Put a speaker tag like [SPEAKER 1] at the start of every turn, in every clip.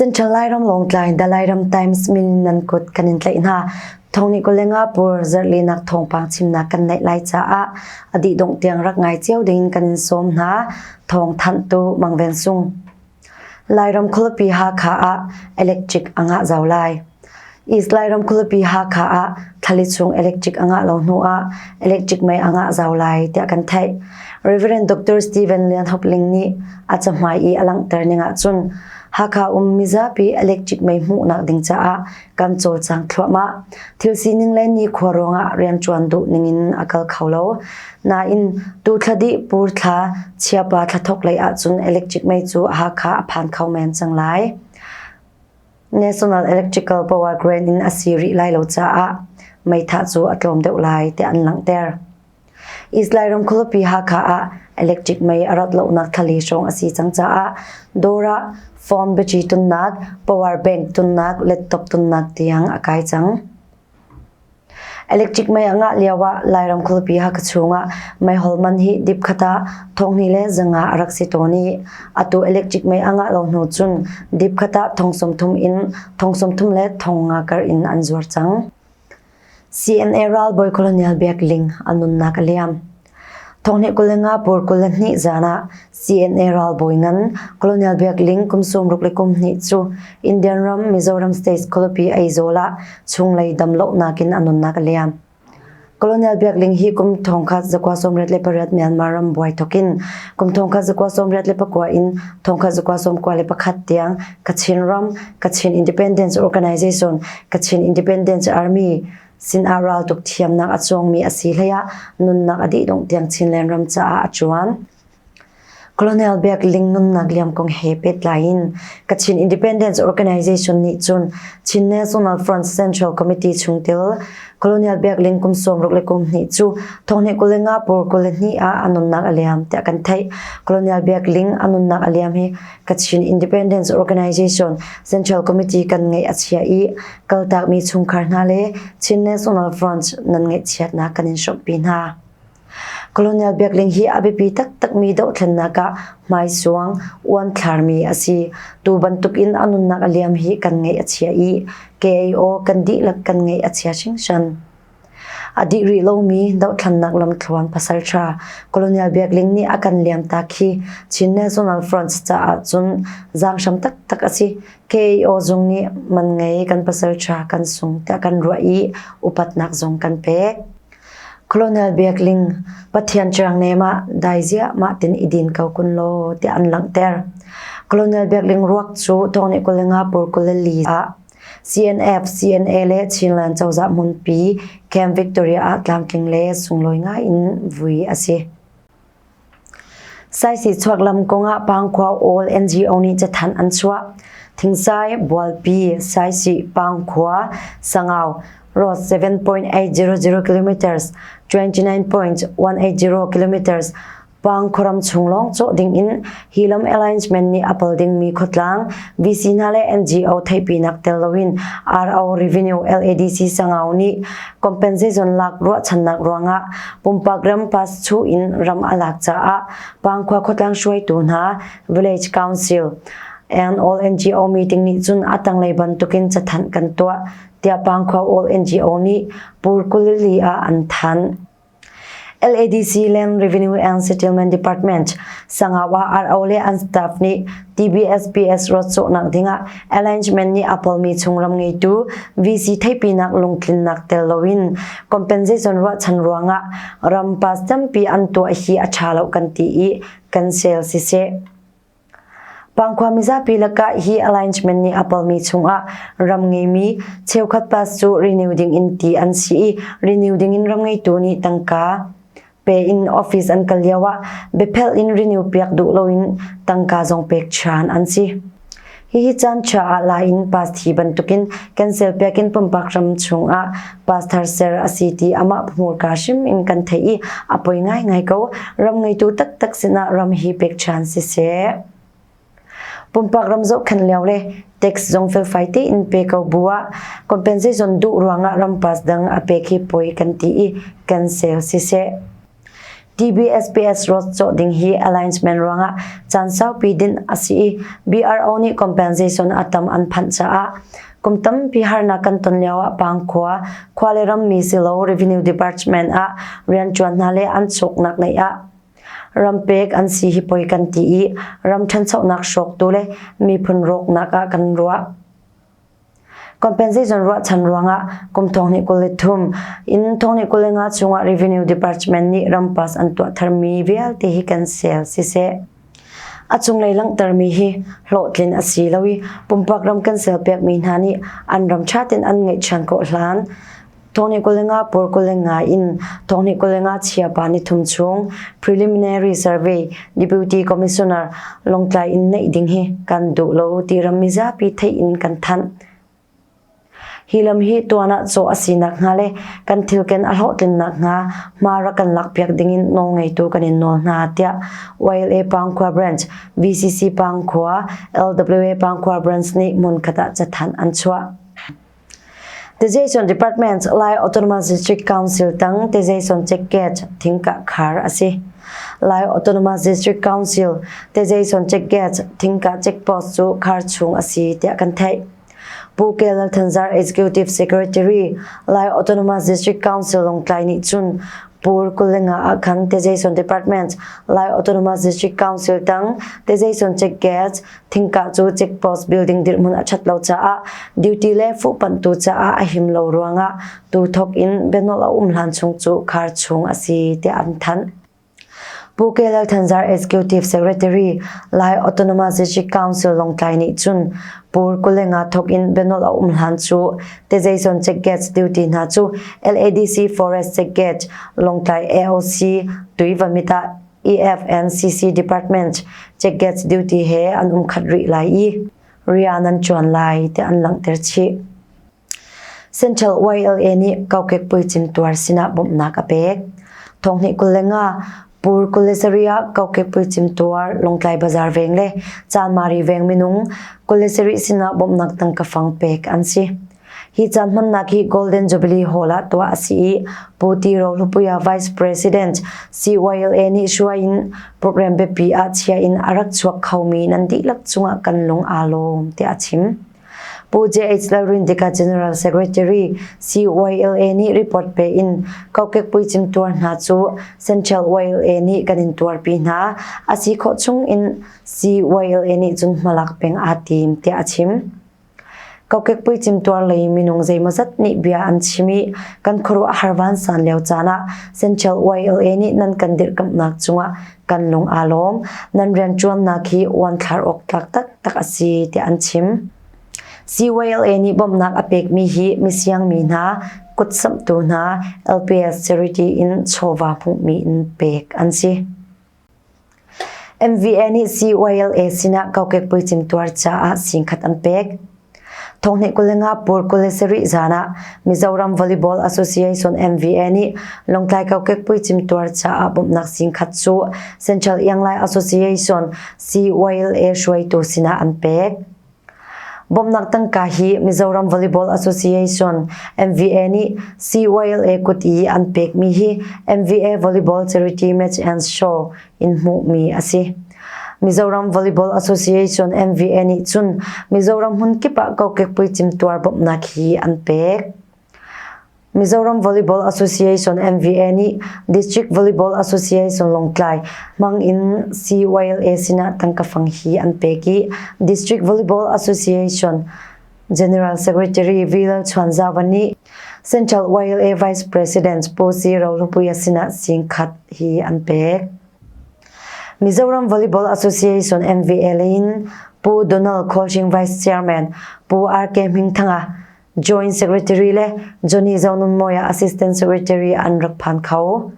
[SPEAKER 1] Central Lairam Lawngtlai The Lairam Times min nan kut kan in tlaih hna. Thongni kulenga pur zarhlinak thawngpang chimnak kan neih lai caah a dih dongh tiang rak ngai cio ding kan in sawm hna. Thawng thanhtu Mang Ven Sung. Lairam khualipi Hakha ah electric a ngah zau lai. East Lairam khualipi Hakha ah thlali chung electric a ngah lo hnu ah electric mei a ngah zau lai tiah kan theih. Reverend Dr. Stephen Lian Hop Ling nih a cahmai i a langhter ning ahcun Hakha um mizapi electric mei hmuhnak ding caah kan cawlcang thluahmah. Thil sining le nikhua ruangah rianṭuan duh ningin a kal kho lo. Nain tu thla dih pur thla chiapa thla thok lei ahcun electric mei cu Hakha a phan kho men cang lai. National Electrical Power Grid in a si rih lai lo caah meithah cu a tlawm deuh lai tiah an langhter. East Lairam khualipi Hakha ah electric mei a rat lonak thlali hrawng a si cang caah dawr ah phone biaci tunnak, power bank tunnak, laptop tunnak tiang a kai cang. Electric mei a ngah lio ah Lairam khualipi Hakha chungah meihol man hi dip khat ah 200 le 500 a rak si tawn i atu electric mei a ngah lo hnu cun dip khat ah 30 in 30 le 50 kar in an zuar cang. CNA ralbawi Colonel Biak Ling a nunnak a liam. Thonghnih 25 pur 22 zan ah CNA ralbawi ngan Colonel Biak Ling kum 62 cu Indian ram Mizoram State khualipi Aizawl ah chunglei damlonak in a nunnak a liam. Colonel Biak Ling hi kum 1988 Myanmar ram buai thokin kum 1989 in 1991 tiang Kachin ram Kachin Independence Organization Kachin Independence Army sin ah raltuk thiamnak a cawngmi a si hlei ah nunnak a dih dongh tiang Chinland ram caah a ṭuan. Colonel Biak Ling nunnak liam kong he pehtlai in Kachin Independence Organization nih cun Chin National Front Central Committee chungtel Colonel Biak Ling kum 62 cu thonghnih 25 pur 22 ah a nunnak a liam tiah kan theih. Colonel Biak Ling a nunnak a liam hi Kachin Independence Organization Central Committee kan ngeih a chia i kaltakmi chungkhar hna le Chin National Front nan ngaihchiatnak kan in hrawmhpi hna. Colonel Biak Ling hi a biapi taktakmi dohthlennak ah hmaisuang uanthlarmi a si. Tu bantuk in a nunnak a liam hi kan ngaih a chia i KAO kan dihlak kan ngaih a chia hringhran. A dih rih lomi dohthlennak lamthluan pasalṭha Colonel Biak Ling nih a kan liamtak hi Chin National Front caah cun zaanghram taktak a si. KAO zung nih man ngei kan pasalṭha kan sung tiah kan ruah i upatnak zong kan pek. Colonel Biak Ling, Pathian cerang nem ah dai ziahmah tin i din ko kun law tiah an langhter. Colonel Biak Ling ruak cu thawng nih 25 pur 24 ah CNF, CNA le Chinland cozah hmunpi Camp Victoria ah tlamtling le sunglawi ngai in vui a si. Saisih chuaklam kongah Pangkhua All NGO nih cathanh an chuah. Thingsai, Bualpi, Saisih, Pangkhua, Sangau, Road 7.800 kilometers, 29.180 kilometers, Pang khuaram chung lawng cawh ding in hi lam alignment nih a pal dingmi khuatlang VC hna le NGO theihpinak tel loin RO Revenue LADC Sangau nih compensation lak ruahchannak ruangah pumpak ram pass chu in ram a lak caah Pangkhua khuatlang hruaitu hna Village Council and all NGO meeting nih cun a tanglei bantukin cathanh kan tuah tiah Pangkhua all NGO nih Pur 24 ah an thanh. LADC Land Revenue and Settlement Department Sangawa RO le an staff nih TBSPS road cawhnak dingah alignment nih a palmi chung ram ngeitu VC theihpinak lungtlinnak tel loin compensation ruahchan ruangah ram pass tampi an tuah hi a ṭha lo kan ti i kan sel siseh. Pangkhua mizapi lakah hi alignment nih a palmi chungah ram ngeimi cheukhat pass cu renew ding in ti an si i renew ding in ram ngeitu nih tangka pe in office an kal lio ah biaphelh in renew piak duh loin tangka zong pek ṭhan an si. Hihi caan ṭha ah la in pass thi bantukin cancel piak in pumpak ram chungah pass thar ser a si ti amah hmurka hrim in kan theih i a poi ngaingai ko. Ram ngeitu taktak sinah ram hi pek ṭhan siseh. Pumpak ram zohkhenh lio le tax zong felfai tein pe ko bu ah compensation duh ruangah ram pass dang a pek hi poi kan ti i cancel siseh. TBSPS road cawh ding hi alignment ruangah caan saupi din a si i BRO nih compensation a tam an phanh caah kum tampi harnak kan ton lio ah Pangkhua khua le rammi silo Revenue Department ah rianṭuan hna le an suknak neih ah rampek an si hi poi kan ti i ram ṭhanchonak hrawktu le miphun rawknak ah kan ruah. Compensation ruahchan ruangah kum 2023 in 2025 chungah Revenue Department nih ram pass an tuah tharmi vialte hi cancel siseh. A cunglei langhtermi hi hlawhtlin a si lo i pumpak ram cancel pekmi hna nih an ram ṭha tein an ngeihchan khawh hlan 2025 pur 25 in 2025 chiapa nithum chung preliminary survey deputy commissioner Lawngtlai in neih ding hi kan duh lo ti ram mizapi theih in kan thanh. Hi lam hi tuan ah cawh a si nakhnga le kan thilken a hlawhtlin nakhnga hma rak kan lakpiak dingin nawlngeitu kan in nawl hna tiah YLA Pangkhua Branch, VCC Pangkhua, LWA Pangkhua Branch nih hmunkhat ah cathanh an chuah. Tazason Department Lai Autonomous District Council tang Tazason Checkgate thingkah khar a si. Lai Autonomous District Council Tazason Checkgate thingkah checkpost cu khar chung a si tiah kan theih. Pu K. Lal Thanzar Executive Secretary Lai Autonomous District Council Lawngtlai nih cun Pur 25 ah khan Tazason Department Lai Autonomous District Council tang Tazason Checkgate Thingkah cu checkpost building dirhmun a ṭhat lo caah duty le fuhpanhtu caah a him lo ruangah tu thawk in bianawl a um hlan chung cu khar chung a si tiah an thanh. Pu K. Lal Thanzar Executive Secretary Lai Autonomous District Council Lawngtlai nih cun Pur 25 thawk in bianawl a um hlan cu Tezeizon checkgates duty hna cu LADC Forest Checkgate Lawngtlai AOC Tuivamit ah EFNCC Department checkgates duty he an um khat rih lai i rian an ṭuan lai tiah an langhter chih. Central YLA nih kokek puicim tuar sinah bawmhnak a pek. Thonghnih 25 Pur 27 ah kokek puicim tuar Lawngtlai Bazar veng le Chanmari veng minung 27 sinah bawmhnak tangka fang pek an si. Hi caan hmannak hi Golden Jubilee Hall ah tuah a si i Pu Ti Ro Hlupuia Vice President CYLA nih hruai in program biapi ah chia in a rak chuak khomi nan dihlak cungah kan lung aa lawm tiah a chim. Pu JH Lalrindika General Secretary CYLA nih report pe in kokek puicim tuar hna cu Central YLA nih kan in tuarpi hna. A si khawh chung in CYLA nih cun hmalak peng aa tim tiah a chim. Kokek puicim tuar lei minung zeimawzat nih bia an chim i kan khuaruahhar vansan lio caan ah Central YLA nih nan kan dirhkamhnak cungah kan lung aa lawm. Nan rianṭuannak hi uanthlar awk tlak taktak a si tiah an chim. CYLA nih bawmhnak a pekmi hi misiangmi hna, kutsamhtu hna, LPS charity in chawva hmuhmi in pek an si. MVA nih CYLA sinah kokek puicim tuar caah singkhat an pek. Thonghnih 25 pur 27 zan ah Mizoram Volleyball Association MVA nih Lawngtlai kokek puicim tuar caah bawmhnak singkhat cu Central Ianglai Association CYLA hruaitu sinah an pek. Bawmhnak tangka hi Mizoram Volleyball Association MVA nih CYLA kut i an pekmi hi MVA Volleyball Charity Match and Show in hmuhmi a si. Mizoram Volleyball Association MVA nih cun Mizoram hmun kip ah kokek puicim tuar bawmhnak hi an pek. Mizoram Volleyball Association MVA nih District Volleyball Association Lawngtlai hmang in CYLA sinah tangka fang hi an pek i District Volleyball Association General Secretary V. Lalchhuanzauva nih Central YLA Vice President Pu C. Rohlupuia sinah singkhat hi an pek. Mizoram Volleyball Association MVA lei in Pu Donald Kholhring Vice Chairman Pu RK Hmingthanga Joint Secretary le Johnny Zonunmawia Assistant Secretary an rak phan kho.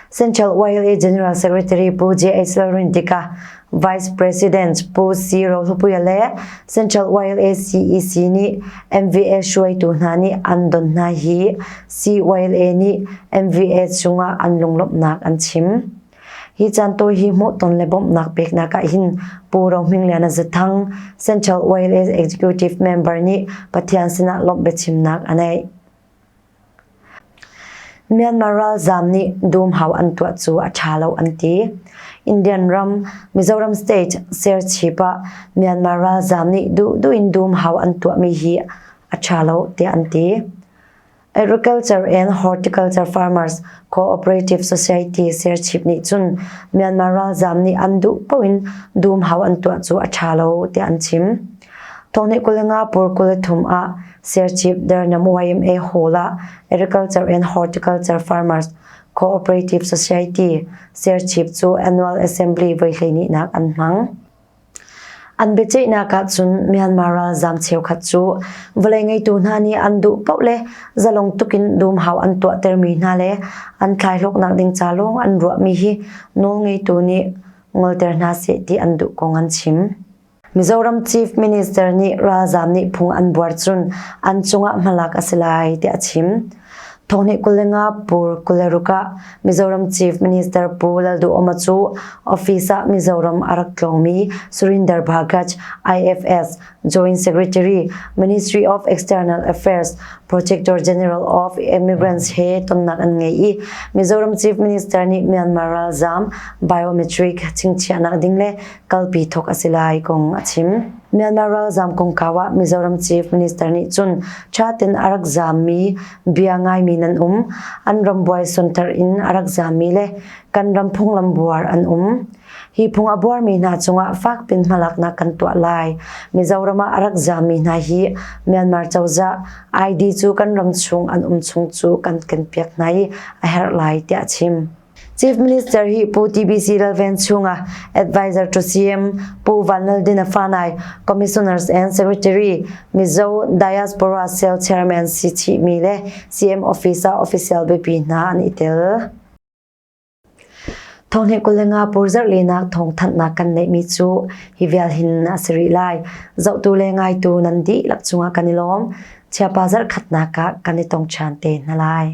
[SPEAKER 1] Central YLA General Secretary Pu J.H. Lalrindika, Vice President Pu C. Rohlupuia le Central YLA CEC nih MVA hruaitu hna nih an don hna hi CYLA nih MVA cungah an lunglawmhnak an chim. Hi caan tawi hi hmuhton le bawmhnak peknak ah hin Pu Ro Hming Lian Zathang, Central YLA Executive Member nih Pathian sinah lawmh biachimnak a neih. Myanmar ralzaam nih dumhau an tuah cu a ṭha lo an ti. Indian ram, Mizoram state Serchhip ah Myanmar ralzaam nih duhduh in dumhau an tuahmi hi a ṭha lo tiah an ti. Agriculture and Horticulture Farmers Cooperative Society Serchhip nih cun Myanmar ralzaam nih an duh paoh in dumhau an tuah cu a ṭha lo tiah an chim. Thawngnih 25 pur 23 ah Serchhip Darnam YMA Hall ah Agriculture and Horticulture Farmers Cooperative Society Serchhip cu Annual Assembly voi hleihnih an hmang. An biaceihnak ah cun Myanmar ralzaam cheukhat cu vawlei ngeitu hna nih an duh paoh le zalong tukin dumhau an tuahtermi hna le an thlaihlawknak ding ca lawng an ruahmi hi nawlngeitu nih ngolter hna seh ti an duh kong an chim. Mizoram Chief Minister nih ralzaam nih phung an buar cun an cungah hmalak a si lai tiah a chim. Thonghnih 25 pur 26 ah Mizoram Chief Minister Pu Lalduhoma cu office ah Mizoram a rak tlawngmi Surinder Bhagat, IFS, Joint Secretary, Ministry of External Affairs, Protector General of Immigrants he tonnak an ngei i Mizoram Chief Minister nih Myanmar ralzaam biometric chingchiahnak ding le kalpi thawk a si lai kong a chim. Myanmar ralzaam kongkau ah Mizoram Chief Minister nih cun ṭhaten a rak zaammi bia ngaimi nan um, an ram buai sonter in a rak zaammi le kan ram phunglam buar an um. Hi phung a buarmi hna cungah fakpin hmalaknak kan tuah lai. Mizoram ah a rak zaammi hna hi Myanmar cozah ID cu kan ram chung an um chung cu kan kenpiak hna i a herh lai tiah a chim. Chief Minister hi Pu TBC Lalvenchunga, Advisor to CM Pu Vanlaldina Fanai, Commissioners and Secretary, Mizo Diaspora Cell Chairman si chihmi le CM Office ah official biapi hna an i tel. Thonghnih 25 pur zarhlinak thawngthanhnak kan neihmi cu hi vial hin a si rih lai. Zohtu le ngaitu nan dihlak cungah kan i lawm. Chiapa zarhkhatnak ah kan i tong ṭhan te hna lai.